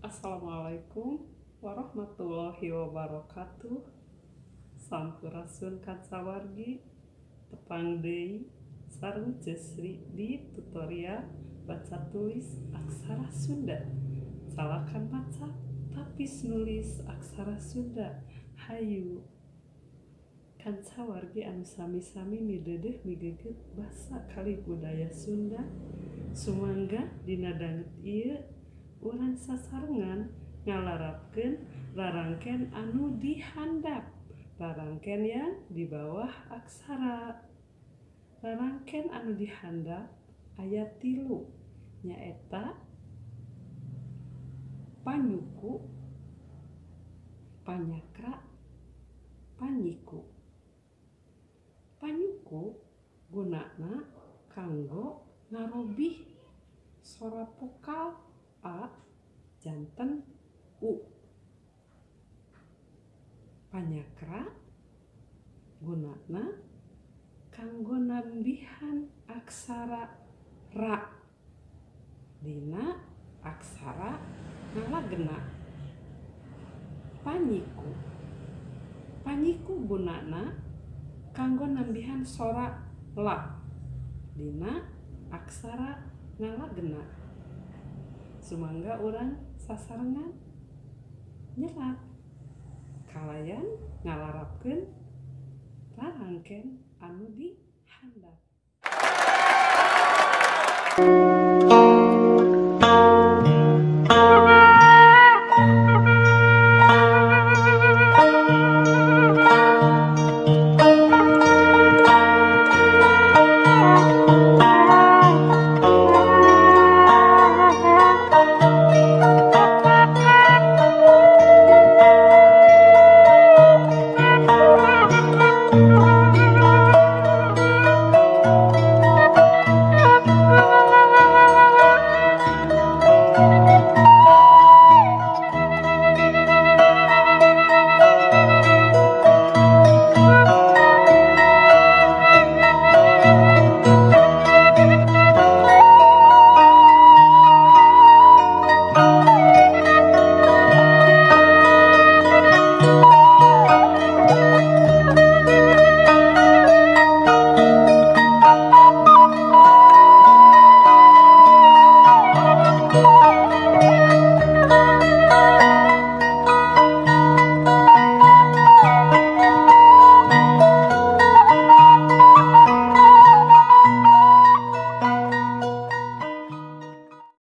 Assalamualaikum warahmatullahi wabarakatuh. Sampurasun kancawargi, tepang deui sareng Ceu Sri di tutorial baca tulis aksara Sunda. Calakan maca tapis nulis aksara Sunda. Hayu kancawargi anu sami-sami mideudeuh migeugeut basa kalih budaya Sunda, sumangga dina danget ieu urang sasarengan ngalarapkeun rarangken anu dihandap, rarangken yang di bawah aksara. Rarangken anu dihandap aya 3, nyaeta panyuku, panyakra, panyiku. Panyuku gunana kanggo ngarobih sora vokal a janten u. Panyakra gunana kanggo nambihan aksara ra dina aksara ngalagena. Panyiku, panyiku gunana kanggo nambihan sora la dina aksara ngalagena. Sumangga urang sasarengan nyerat kalayan ngalarapkeun rarangken anu dihandap.